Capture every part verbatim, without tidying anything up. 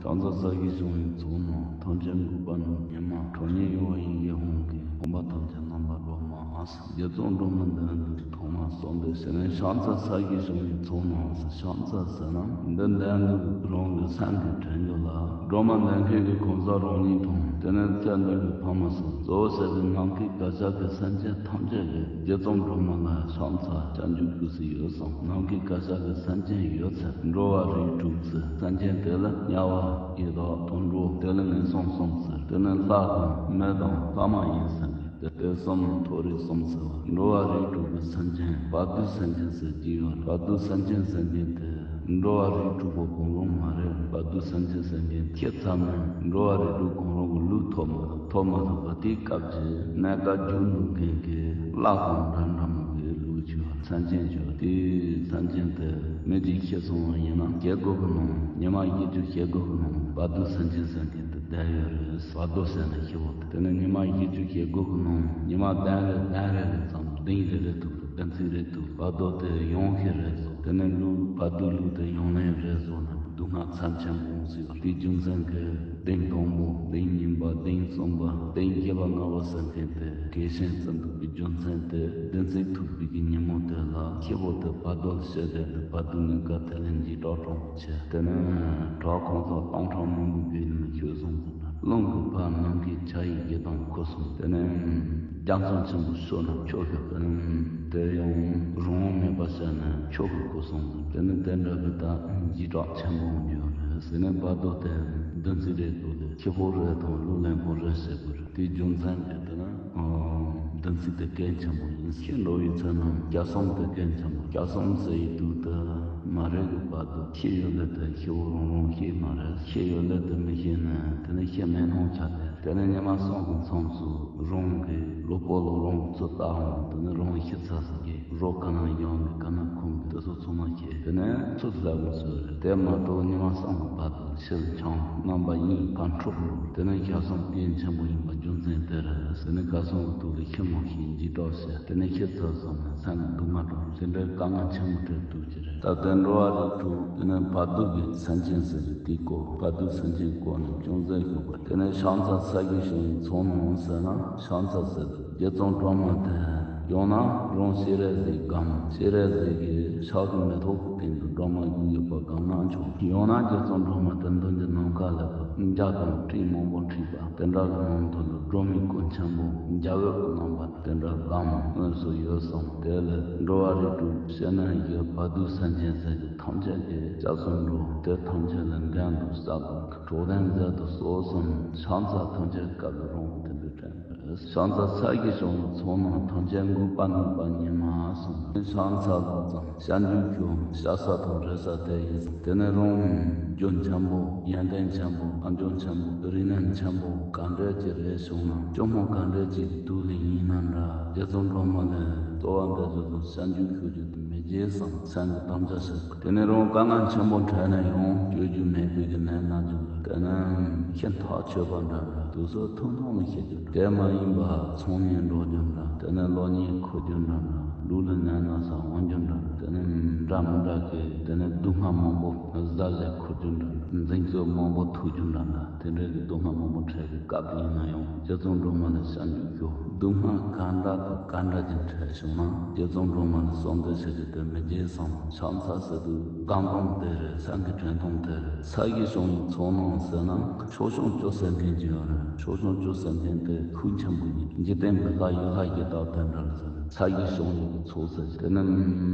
ཕྱག་འཚལ་ས་གཞི་བྱང་བའི་ཚོགས་རྣམས། ཐམས་ཅད་འགུགས་པ་ནི་ཉིད་མ། ཁྲོ་གཉེར་གཡོ་བ་ཡི་གེ་ཧཱུྃ་གིས། ཕོངས་པ་ཐམས་ཅད་རྣམ་པར་སྒྲོལ་མ། རྗེ་བཙུན་སྒྲོལ་མ་གདན་དུ་ཐོག་མར་གསོལ་འདེབས་ཞུ་ནས། ཕྱག་འཚལ་ས་གཞི་བྱང་བའི་ཚོགས་རྣམས་ཟེར། ཕྱག་འཚལ་ཟེར་ན་འདི་གདན་དུ་རང་གི་སེམས་ཀྱིས་དྲན་རྒྱུ་ལ། སྒྲོལ་མ་གདན་ཁྱེར་གྱི་གང་ཟག་རང་ཉིད་དང་། དེ་ནས་ཚེ་འདི་གི་ཕ་མ་སོགས་གཙོ་བོ་བྱས་པའི་ནམ་མཁའི་གར་ཞ་གི་སེམས་ཅན་ཐམས་ཅད་ཀྱིས་རྗེ་བཙུན་སྒྲོལ་མ་ལ་ཕྱག་འཚལ་སྐྱབས་འཇུག་ཞུ་སྲོལ་ཡོད་ཙང་། ནམ་མཁའི་གར་ཞ་གི་སེམས་ཅན་ཡོད་ཚད་འགྲོ་བ་རིགས་དྲུག་ཟེར། སེམས་ཅན་དེ་ལ་དམྱལ་བ་ཡི་དྭགས་དུད་འགྲོ། དེ་ལ་ངན་སོང་གསུམ་ཟེར། དེ་ནས་ལྷ་དང་མི་དང་ལྷ་མ་ཡིན་སེམས་ཅན། དེ་དེ་གསུམ་ལ་མཐོ་རིས་གསུམ་ཟེར་བ། འགྲོ་བ་རིགས་དྲུག་གི་སེམས་ཅན། བར་དོའི་སེམས་ཅན་ཟེར་གྱི་ཡོད་རེད། བར་དོའི་སེམས་ཅན་ཟེར་མཁན་དེ་འགྲོ་བ་རིགས་དྲུག་པོ་གང་རུང་མ་རེད། བར་དོའི་སེམས་ཅན་ཟེར་མཁན་ཁྱད་མཚར་མོ། འགྲོ་བ་རིགས་དྲུག་གང་རུང་གི་ལུས་ཐོབ་མ་ཐུབ། ཐོབ་མ་ཐུབ་པ་དེའི་སྐབས་ཀྱི་གནས་སྐབས་རྒྱུན་དུ་མཁན་གྱི་གླགས་དང་འདྲ་འདྲ་མོ་གི་ལུས་ཀྱི་སེམས་ཅན་ཡོད། དེའི་སེམས་ཅན་དེ་མི་གཅིག་ཤི་སོང་བ་ཡིན་ན་བརྒྱད་དགུ་གི་ནང་། ཉི་མ་བཞི་བཅུ་ཞེ་དགུ་གི་ནང་བར་དོའི་སེམས་ཅན་ཟེར་མཁན་དེ་བསྡད་ཡོད་རེད། བར་དོ་ཟེར་ན་ཤི་བོ་དེ། དེ་ནས་ཉི་མ་བཞི་བཅུ་ཞེ་དགུ་གི་ནང་ཉི་མ་གདན་རེ་གདན་རེ་རེ་ཙམ། གདན་རེ་རེ་ཐུག་བདུན་ཚིགས་རེ་ཐུག་བར་དོ་དེ་ཡང་ཤི་རེ་བཟོ། དེ་ནས་ལུས་བར་དོའི་ལུས་དེ་ཡང་ལེན་རེ་བཟོ་ན་སྡུག་བསྔལ་ཚབས་ཆེན་པོ་འོང་སྲིད་པ། དེའི་རྒྱུ་མཚན་གྱིས་གདན་དང་པོ། གདན་གཉིས་པ། གདན་གསུམ་པ། གདན་བརྒྱད་པ། ལྔ་པ་ཟེར་མཁན་དེ་གལ་ཆེན་བརྩི་འདུག་པའི་རྒྱུ་མཚན་དེ། བདུན་ཚིགས་ཐུག་པའི་གི་ཉིན་མོ་དེ་ལ་ཤི་བོ་དེ་བར་དོ་ལ་ཤི་བསྡད་དེ། བར་དོའི་གནས་སྐབས་དེ་ལ་འཇིགས་སྐྲག་དྲག་པོ་བྱས། དེ་ནས་བྲག་ཁང་ཚང་སྟོང་ཕྲག་མང་པོ་བརྒྱུད་ནས་ཤོར་སོང་ཟེར། རླུང་གིས་ཕར་ནམ་མཁའི་ཆ་ཡི་གཞི་དང་ཁུ་སོང་། དེ་ནས་རྒྱ་མཚོ་ཆེན་པོ་ཤོར་ནས་ཆུ་ཤོར། དེ་ནས་དེ་ཡང་རང་དབང་མེད་པ་བྱས་ནས་ཆུ་གིས་ཁུ་སོང་། དེ་ནས་དེ་འདྲ་གི་ད་འཇིགས་སྐྲག་ཆེན་པོ་ཡོད་རེད་ཟེར་ནས། བར་དོ་དེ་བདུན་ཚིགས་རེ་དགོས་རེད། ཤི་བོ་རེ་དང་ལུས་ལེན་པོ་རེ་བྱེད་དགོས་རེད། དེའི་རྒྱུ་མཚན་གྱིས་དེ་ན། ཨོ། བདུན་ཚིགས་དེ་གལ་ཆེན་པོ་ཡིན། ཤི་འགྲོ་བའི་ཚེ་ན་སྐྱབས་གསུམ་དེ་གལ་ཆེན་པོ། སྐྱབས་གསུམ་ཟེར་ཡི་དུས་དེ་མ་རེད་གི། བར་དོ་ཤི་ཡོད་ལེ་དེ་ཤི་བོ་རང་རང་ཤི་མ་རེད། ཤི་ཡོད་ལེ་དེ་མི་ཤེས་ན་དེ་ནི་ཤི་མེད་སྣང་ཆ་དེ། དེ་ནི་ཉི་མ་གསུམ་གི་མཚམས་སུ་རང་གི་གློ་བུར་ལ་རང་གི་ཚུར་ལྟ་འོང་། དེ་ནི་རང་ཤི་ཚར་ཟེར་གི། རོ་ག་ན་ཡོང་གི་ག་ན་ཁུང་གི་དེ་ཚོ་ཚང་མ་ཤེས། དེ་ནི་ཚུར་ལྟ་འོང་ཟེར་རེད། དེ་མ་གཏོགས་ཉི་མ་གསུམ་གི་བར་དོ་ཕྱིར་འཁྱམས། རྣམ་པ་གཉིས་ཕར་འཁྲུག་འགྲོ། དེ་ནི་སྐྱབས་གསུམ་གལ་ཆེན་པོ་ཡིན་པ་རྒྱུ་མཚན་དེ་རེད་ཟེར་ནས། སྐབས་གསུམ་གྱི་དུས་ལ་ཤི་མ་ཤེས། འཇིགས་སྐྲག་བྱས། དེ་ནས་ཤི་ཚར་སོང་ན་སེམས་ལ་སྡུག་བསྔལ་འགྲོ། དེ་འདྲའི་དཀའ་ངལ་ཆེན་པོ་འཕྲད་འདུག་ཅི་རེད། ད་ལྟའི་འགྲོ་བ་རིགས་དྲུག་དེ་ནས་བར་དོ་གི་སེམས་ཅན་ཟེར་གྱི་དེའི་སྐོར། བར་དོའི་སེམས་ཅན་སྐོར་ནས་ཅུང་ཟད་ཞུས་པ། དེ་ནས་ཕྱག་འཚལ་ས་གཞི་བྱང་བའི་ཚོགས་རྣམས་ཟེར་ན། ཕྱག་འཚལ་ཟེར་དུས་རྗེ་བཙུན་སྒྲོལ་མ་དེ། ཡང་ན་རང་སྤྱན་རས་གཟིགས་སྒམ། སྤྱན་རས་གཟིགས་ཀྱི་ཕྱག་གི་མེ་ཏོག་གི་སྟེང་དུ་སྒྲོལ་མ་བཞུགས་ཡོད་པ་སྒམ་ནང་བྱུང་། ཡང་ན་རྗེ་བཙུན་སྒྲོལ་མ་དེ་མདུན་གྱི་ནམ་མཁའ་ལ་བྱ་དང་སྤྲིན་མང་པོ་འཁྲིགས་པ་དེ་འདྲ་གི་ནང་དུ་ལ་སྒྲོལ་མའི་སྐུ་ཆེན་པོ་འཇའ་འོད་ཀྱི་རྣམ་པ་དེ་འདྲ་སྒམ་དངོས་སུ་ཡོད་ཙང་། དེ་ལ་འགྲོ་བ་རིགས་དྲུག་སྤྱིར་ན་ཡི་བར་དོའི་སེམས་ཅན་ཟེར་གྱི་ཐམས་ཅད་ཀྱི་སྐྱབས་སུ་འགྲོ། དེ་ཐམས་ཅད་ལ་འགན་དུ་བསགས་པ། གྲོགས་དན་མཛད་དུ་གསོལ་གསུམ་ཕྱག་འཚལ་ཐམས་ཅད་སྐབས་ལ་རང་གི་དོན་དུ་དྲན། ཕྱག་འཚལ་ས་གཞི་བྱང་བའི་ཚོགས་རྣམས། ཐམས་ཅད་འགུགས་པ་ནུས་པ་ཉིད་མ་གསུངས། ཕྱག་འཚལ་ལོ་ཙམ་སྐྱབས་འཇུག་ཞུ། སྐྱབས་ས་དང་རེ་ས་དེ་ཡིན། དེ་ནས་རང་རྒྱུ་ཆེན་པོ། ཡོན་ཏན་ཆེན་པོ། ཨ་འཇོན་ཆེན་པོ། རིག་གནས་ཆེན་པོ་ག་འདྲས་ཅིག་རེད་བྱུང་ན། སྐྱོ་མོ་ག་འདྲས་ཅིག་གི་དུས་ལ་ཡིན་ན་འདྲ། རྗེ་བཙུན་སྒྲོལ་མ་ལ་གསོལ་བ་འདེབས་རྒྱུ་དང་སྐྱབས་འཇུག་ཞུ་རྒྱུ་དེ་མི་བརྗེད་བསམ་སེམས་ཀྱི་དམ་བཅའ་བྱེད། དེ་ནས་རང་དཀའ་ངལ་ཆེན་པོ་འཕྲད་ན་ཡང་བཅོས་རྒྱུ་མེད་པའི་གི་ནད་ན་རྒྱུ་འདྲ། དེ་ནས་ཤི་ཐག་ཆོད་པ་འདྲ་འདྲ། དུས་ཚོད་ཐུང་ཐུང་ལ་ཤི་རྒྱུ་འདྲ། དེ་མ་ཡིན་པ་ཚང་ཉེས་འགྲོ་རྒྱུ་འདྲ། དེ་ནས་གློ་རྙིང་ཁུག་རྒྱུ་འདྲ་འདྲ། ལུས་ལ་ནད་ན་ཚ་འོང་རྒྱུ་འདྲ་འདྲ། དེ་ནས་འདྲ་མི་འདྲ་གི་དེ་ནས་སྡུག་བསྔལ་མང་པོ་གཟའ་ཟིག་ཁུག་རྒྱུ་འདྲ་འདྲ། འཛིན་སྐྱོབ་མང་པོ་ཐུག་རྒྱུ་འདྲ་འདྲ། དེ་འདྲ་གི་སྡུག་བསྔལ་མང་པོ་འཕྲད་ཀྱི་སྐབས་དེ་ཡིན་ན་ཡང་རྗེ་བཙུན་སྒྲོལ་མ་ལ་སྐྱབས་འཇུག་ཞུ། སྡུག་བསྔལ་ག་འདྲ་དང་ག་འདྲ་ཅིག་འཕྲད་བྱུང་ན་རྗེ་བཙུན་སྒྲོལ་མ་ལ་གསོལ་འདེབས་བྱེད་རྒྱུ་དེ་མི་བརྗེད་བསམ། ཕྱག་འཚལ་ཟེར་དུས་སྒམ་དང་དེ་རེད། སེམས་ཀྱི་དྲན་སྟངས་དེ་རེད། ས་གཞི་བྱང་བའི་ཚོགས་རྣམས་ཟེར་ན་ཕྱོགས་བྱང་བཅུ་ཟེར་མཁན་ཅིག་ཡོད་རེད། ཕྱོགས་བྱང་བཅུ་ཟེར་མཁན་དེ་ཤུགས་ཆེན་པོ་ཡིན། འཇིག་རྟེན་པའི་ལྷ་ཡུལ་ལྷ་གཞི་བདག་དེ་འདྲ་ལ་ཟེར། ས་གཞི་བྱང་བའི་ཚོགས་ཟེར། དེ་ནི་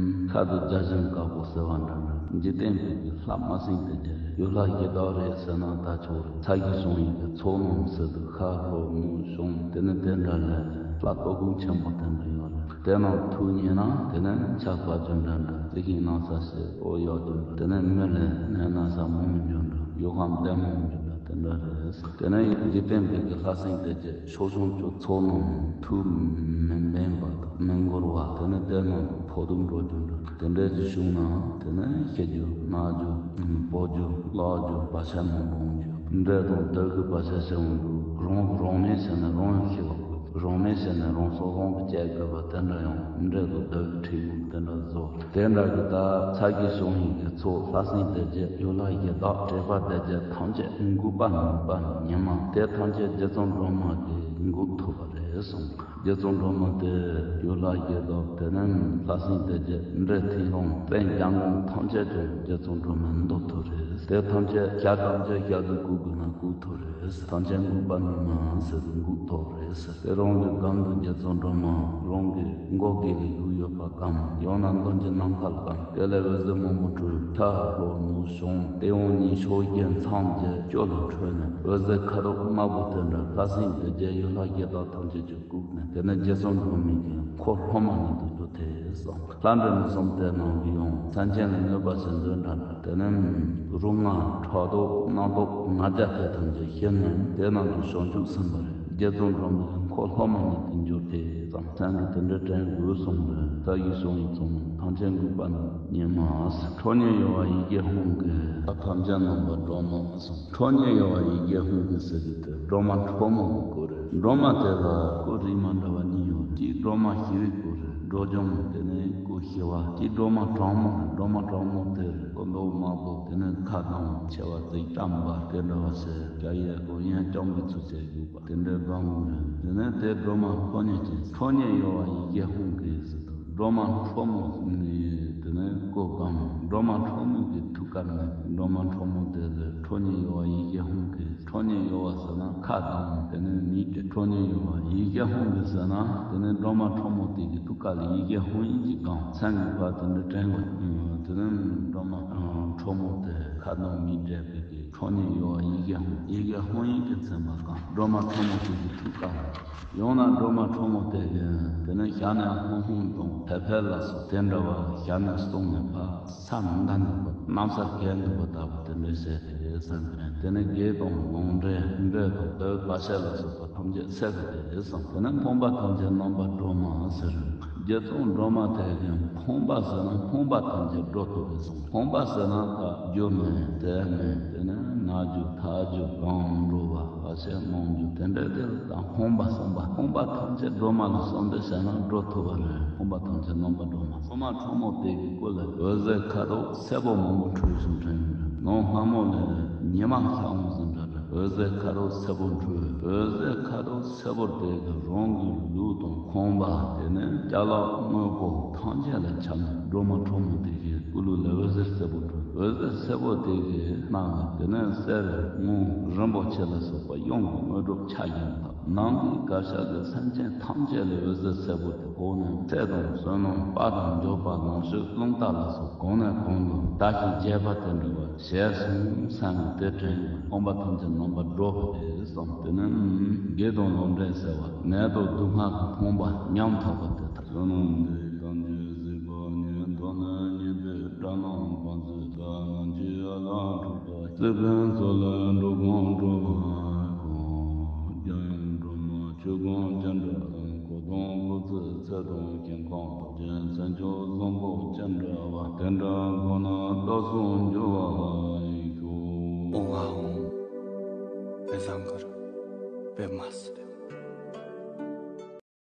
ཤར་དུ་བརྒྱ་བྱིན་དཀར་པོ་ཟེར་བ་འདྲ་འདྲ། འཇིག་རྟེན་པའི་གི་ལྷ་མ་སྲིན་དེ་འདྲ་རེད། ཡུལ་ལྷ་གཞི་བདག་རེད་ཟེར་ན་ད་ཆོག་རེད། ས་གཞི་བྱང་བའི་གི་ཚོགས་རྣམས་ཟེར་དུས་ཤར་ལྷོ་ནུབ་བྱང་དེ་ནི་དེ་འདྲ་ལས་ལྷ་སྟོབས་ཆེན་པོ་དེ་འདྲ་ཡོད་རེད། དེ་རྣམས་ཐུགས་མཉེས་ན་དེ་ནི་ཕྱག་འཚལ་རྒྱུ་འདྲ་འདྲ། རྩི་ཤིང་ནགས་ཚལ་ཞེས་འོ་ཡོད་རྒྱུ་འདྲ། དེ་ནི་མི་ལ་ནད་ན་ཚ་མང་རྒྱུ་འདྲ། ཡུལ་ཁམས་བདེ་མང་རྒྱུ་འདྲ་དེ་འདྲ་རེད། དེ་ནི་འཇིག་རྟེན་པའི་གི་ལྷ་སྲིན་དེ་ཚོ་ཕྱོགས་བྱང་བཅུ་ཚོགས་རྣམས་ཐུགས་མི་དམན་པ་དང་མི་འགོར་བ། དེ་ནི་དེ་རྣམས་ཕོག་ཐུག་འགྲོ་རྒྱུ་འདྲ། དེ་འདྲ་ཅིག་བྱུང་ན་དེ་ནི་ཤི་རྒྱུ་ན་རྒྱུ་འབོད་རྒྱུ་ཀློག་རྒྱུ་བར་ཆད་མང་པོ་འོང་རྒྱུ་འདྲ་དང་དེ་གི་བར་ཆད་ཆེ་བོ་འདུག་རང་གི་རང་ནད་ཟེར་ན་རང་ཡང་ཤི་བ་དགོས། རང་མེད་བྱས་ནས་རང་སྲོག་རང་གིས་བཅད་དགོས་པ་དེ་འདྲ་ཡང་འདྲ་འདུག་བདག་གི་ཁྲིད་ཡིག་དེ་འདྲ་བཟོ། དེ་འདྲ་གི་ད་ཚ་གྱང་བྱུང་ཡིན་གྱི་ཚོགས། ལྷ་སྲིན་སྡེ་བརྒྱད་གཡུལ་ལྷ་གཞི་བདག་དྲེགས་པ་སྡེ་བརྒྱད་ཐམས་ཅད་འགུགས་པ་ནི་འགུགས་པ་ནི་ཉི་མ་དེ་ཐམས་ཅད་རྗེ་བཙུན་སྒྲོལ་མ་གིས་འགུགས་ཐུབ་པ་རེད་གསུངས། རྗེ་བཙུན་སྒྲོལ་མ་དེ་གཡུལ་ལྷ་གཞི་བདག་དེ་ནས་ལྷ་སྲིན་སྡེ་བརྒྱད་འདྲེ་ཐིག་ལོང་བཙན་རྒྱལ་འགོང་ཐམས་ཅད་ཀྱང་རྗེ་བཙུན་སྒྲོལ་མས་འདུལ་ཐུབ་རེད། དེ་ཐམས་ཅད་ཞལ་ཐམས་ཅད་ཞལ་དུ་བཀུག་དགོས་ན་བཀུག་ཐུབ་རེད། ཐམས་ཅད་འགུགས་པ་ནི་མ་ཟེར་འགུགས་ཐུབ་རེད་ཟེར། དེ་རང་གི་སྒམ་དུ་རྗེ་བཙུན་སྒྲོལ་མ་རང་གི་མགོ་དཀྱིལ་ལ་བཞུགས་ཡོད་པ་སྒམ། ཡང་ན་མདུན་གྱི་ནམ་མཁའ་ལ་སྒམ། དེ་ལས་འོད་ཟེར་མང་པོ་འཕྲོས། མཐའ་ལྷོ་ནུབ་བྱང་། དེ་འོག་གཉིས་ཕྱོགས་བརྒྱད་མཚམས་བརྒྱད་ཕྱོགས་ལ་འཕྲོས་ནས་འོད་ཟེར་ཁ་དོག་དམར་པོ་དེ་འདྲ་ལྷ་སྲིན་སྡེ་བརྒྱད་གཡུལ་ལྷ་གཞི་བདག་ཐམས་ཅད་ཀྱང་བཀུག་ནས། དེ་ནས་རྗེ་བཙུན་སྒྲོལ་མའི་གི་འཁོར་ལྷོ་མ་ཉིད་དུ་གྱུར་ཏེ་གསུངས། ལྷ་འདྲེ་མི་གསུམ་དེ་རྣམས་ཀྱིས་ཡང་སེམས་ཅན་ལ་གནོད་པ་བྱེད་འདོད་འདྲ་འདྲ། དེ་ནས་རུ་ལྔ་ཕྲག་དོག་རྣག་དོག་ང་རྒྱལ་དེ་ཐམས་ཅད་ཞི་ནས་དེ་རྣམས་ཀྱི་བྱང་ཆུབ་སེམས་དཔའ་རེད། རྗེ་བཙུན་སྒྲོལ་མའི་གི་འཁོར་ལྷོ་མ་ཉིད་དུ་གྱུར་ཏེ་གསུངས། སེམས་ཀྱི་དེ་འདྲའི་དྲན་དགོས་གསུངས་པས། ད་ཡིད་བྱུང་ཡིད་བྱུང་ཐམས་ཅད་འགུགས་པ་ནི་ཉི་མ་ཟེར། ཁྲོ་གཉེར་གཡོ་བ་ཡི་གེ་ཧཱུྃ་གིས་ཐམས་ཅད་རྣམ་པར་སྒྲོལ་མ་གསུངས། ཁྲོ་གཉེར་གཡོ་བ་ཡི་གེ་ཧཱུྃ་གིས་ཟེར་གྱི་དེ་སྒྲོལ་མ་ཁྲོ་མོ་གི་སྐོར་རེད། སྒྲོལ་མ་དེ་ལ་སྐུ་རིགས་མ་འདྲ་བ་གཉིས་ཡོད། གཅིག་སྒྲོལ་མ་ཞི་བའི་སྐུ་རེད། སྒྲོལ་ལྗང་དེ་ནས་སྐུ་ཞི་བ། གཅིག་སྒྲོལ་མ་གྲང་མོ་རེད། སྒྲོལ་མ་གྲང་མོ་དེ་རེད། སྐུ་མདོག་དམར་པོ་དེ་ནས་ཁ་གདངས་མཆེ་བ་གཙིགས་བཀྲམ་པ་དེ་འདྲ་བ་ཟེར། རྒྱ་ཡི་སྐུ་གཡོན་བརྐྱང་གི་ཚུལ་བྱས་བཞུགས་པ་དེ་འདྲའི་སྒང་རེད། དེ་ནས་དེ་སྒྲོལ་མ་ཁྲོ་གཉེར་ཅན། ཁྲོ་གཉེར་གཡོ་བ་ཡི་གེ་ཧཱུྃ་གིས་ཟེར་དུས། སྒྲོལ་མ་ཁྲོ་མོ་ནི་དེ་ནས་སྐུ་སྒང་། སྒྲོལ་མ་ཁྲོ་མོ་གི་ཐུགས་ཀ་ནས་སྒྲོལ་མ་ཁྲོ་མོ་དེ་ལས་ཁྲོ་གཉེར་གཡོ་བ་ཡི་གེ་ཧཱུྃ་གིས། ཁྲོ་གཉེར་གཡོ་བ་ཟེར་ན་ཁ་གདངས། དེ་ནས་མིག་གི། ཁྲོ་གཉེར་གཡོ་བ་ཡི་གེ་ཧཱུྃ་གིས་ཟེར་ན་དེ་ནས་སྒྲོལ་མ་ཁྲོ་མོ་དེ་གི་ཐུགས་ཀ་ལ་ཡི་གེ་ཧཱུྃ་ཡིན་གྱི་སྒང་མཚན་གྱི་བར་དེ་འདྲ་དྲན་དགོས། དེ་ནས་སྒྲོལ་མ་ཁྲོ་མོ་དེ་ཁ་གདངས་མིག་བགྲད་པའི་གི་ཁྲོ་གཉེར་གཡོ་བ་ཡི་གེ་ཧཱུྃ། ཡི་གེ་ཧཱུྃ་ཡིན་གྱི་མཚན་མ་སྒང་སྒྲོལ་མ་ཁྲོ་མོ་དེ་གི་ཐུགས་ཀ་ལ། ཡང་ན་སྒྲོལ་མ་ཁྲོ་མོ་དེ་གི་དེ་ནས་ཞལ་ནས་ཧཱུྃ་ཧཱུྃ་དང་ཕེ་ཕེ་ལ་སོགས་དེ་འདྲ་བ་ཞལ་ནས་གསུངས་ནས་ཕར། ས་མི་འདའ་འདུག་པ། གནམ་སར་གས་འདུག་པ་ལྟ་བུ་དེ་འདྲ་བྱས་ཏེ་བསམ་པས། དེ་ནས་བགེགས་དང་ལོག་འདྲེ་འདྲེ་དང་དེ་བ་ཤ་ལ་སོགས་པ་ཐམས་ཅད་བསད་པ་དེ་རེད་བསམ། དེ་ནས་ཕོངས་པ་ཐམས་ཅད་རྣམ་པར་སྒྲོལ་མ་ཟེར། རྗེ་བཙུན་སྒྲོལ་མ་དེ་གིས་ཕོངས་པ་ཟེར་ན་ཕོངས་པ་ཐམས་ཅད་སྒྲོལ་ཐུབ་རེད་བསམ། ཕོངས་པ་ཟེར་ན་ད་རྒྱུ་མེད་དེ་མེད། དེ་ནས་ན་རྒྱུ་ད་རྒྱུ་གང་འགྲོ་བ་བ་ཤ་རྨོངས་རྒྱུ་དེ་འདྲ་དེ་ལ་ད་ཕོངས་པ་བསམ་པ། ཕོངས་པ་ཐམས་ཅད་སྒྲོལ་མ་ལ་བསམ་གཏན་བྱས་ན་སྒྲོལ་ཐུབ་པ་རེད། ཕོངས་པ་ཐམས་ཅད་རྣམ་པར་སྒྲོལ་མ། སྒྲོལ་མ་ཁྲོ་མོ་དེ་གི་སྐུ་ལ་འོད་ཟེར་ཁ་དོག་སེར་པོ་མང་པོ་འཕྲོས་བཞིན་དྲན་ཡོད། ནམ་སྔ་མོ་ལས་ཉི་མ་ཤར་འོང་ཟིན་འདྲ་འདྲ། འོད་ཟེར་ཁ་དོག་སེར་པོ་འཕྲོས། འོད་ཟེར་ཁ་དོག་སེར་པོ་དེ་གིས་རང་གི་ལུས་དང་ཁང་པ་དེ་ནས་ཅ་ལག་དངོས་པོ་ཐམས་ཅད་ལ་ཁྱབ་ནས་སྒྲོལ་མ་ཁྲོ་མོ་དེ་གི་སྐུ་ལུས་ལ་འོད་ཟེར་སེར་པོ་འཕྲོས། འོད་ཟེར་སེར་པོ་དེ་གི་ནང་ལ་དེ་ནས་གསེར་དངུལ་རིན་པོ་ཆེ་ལ་སོགས་པ་གཡང་གི་དངོས་གྲུབ་ཆ་བཞག་ནས། ནང་གི་གར་ཞག་གི་སེམས་ཅན་ཐམས་ཅད་ལ་འོད་ཟེར་སེར་པོ་དེ་ཕོག་ནས་ཚེ་དང་བསོད་ནམས་དཔལ་དང་འབྱོར་པ་ལོངས་སྤྱོད་རླུང་རྟ་ལ་སོགས་གང་ནས་གང་དུ་བདག་གིས་བྱས་པ་དེ་འདྲ་བ་བྱས་སོང་བསམ་ནས་དེ་དྲན། ཕོངས་པ་ཐམས་ཅད་རྣམ་པར་སྒྲོལ་བ་རེད་བསམ། དེ་ནས་བགེགས་དང་ལོག་འདྲེན་ཟེར་བ་ནད་དང་སྡུག་བསྔལ་གྱི་ཕོངས་པ་ཉམ་ཐག་པ་དེ་དག་བསོད་ནམས་འདི་ཡིས་ཐམས་ཅད་གཟིགས་པ་ཉིད། མདོར་ན་སྙིགས་པའི་དགྲ་རྣམས་ཕམ་བྱས་པ། ནམ་མཁའི་ཡན་ལག་འཁྲུགས་པ། སྲིད་པའི་མཚོ་ལས་འགྲོ་ཀུན་སྒྲོལ་བར་ཤོག། རྒྱལ་ཡུམ་སྒྲོལ་མ་ཆོས་སྐུ་ཅི་འདྲ་དང་། གཽ་ཏམ་བུ་ཚའི་ཚལ་དང་ཤིང་ཁམས་དག་ཅན་སེམས་མཆོག་བཟང་པོ་ཅི་འདྲ་བ། དེ་འདྲ་ཀུན་ལ་བདག་སོགས་འབྱོར་བར་ཤོག། ཨོཾ་ཨཱཿཧཱུྃ། དཔེ་བཟང་གི་རེད། དཔེ་མ་སྲིད།